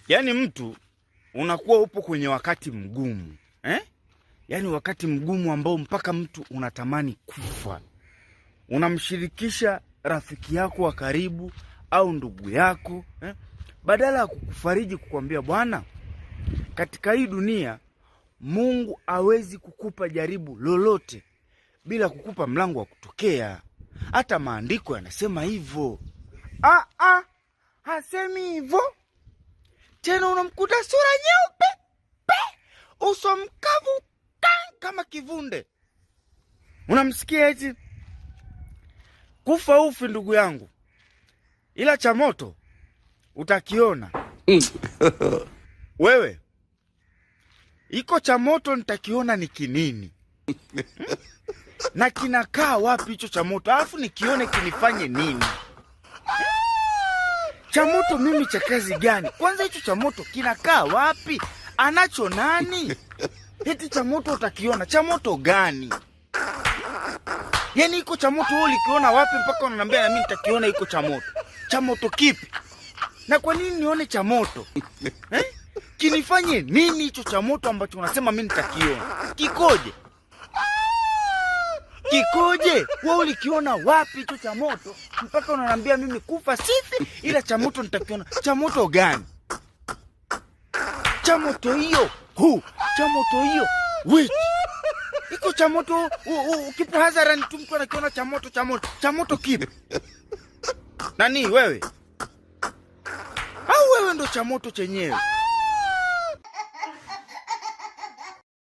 Yaani mtu unakuwa upo kwenye wakati mgumu, eh? Yaani wakati mgumu ambao mpaka mtu unatamani kufa. Unamshirikisha rafiki yako wa karibu au ndugu yako, eh? Badala ya kukufariji kukwambia, bwana, katika hii dunia Mungu hawezi kukupa jaribu lolote bila kukupa mlango wa kutokea. Hata maandiko yanasema hivyo. Ah, ah, hasemi hivyo tena. Unamkuta sura nyeupe pe, uso mkavu kama kivunde, unamsikia eti kufa ufi, ndugu yangu, ila cha moto utakiona. Wewe iko cha moto nitakiona ni kinini? Na kinakaa wapi hicho cha moto? Alafu nikione kinifanye nini? Cha moto mimi cha kazi gani? Kwanza hicho cha moto kinakaa wapi? Anacho nani? Eti cha moto utakiona, cha moto gani? Yaani iko cha moto wewe ulikiona wapi mpaka unaniambia na mimi nitakiona iko cha moto? Cha moto kipi? Na kwa nini nione cha moto? Eh? Kinifanye nini hicho cha moto ambacho unasema mimi nitakiona? Kikoje? Kikoje? Wewe ulikiona wapi hicho cha moto mpaka unaniambia mimi kufa sifi ila cha moto nitakiona? Cha moto gani? Cha moto hiyo hu, cha moto hiyo which? Iko cha moto kipo hadharani tu, mtu anakiona cha moto, cha moto, cha moto kipi? Nani wewe? Au wewe ndo cha moto chenyewe?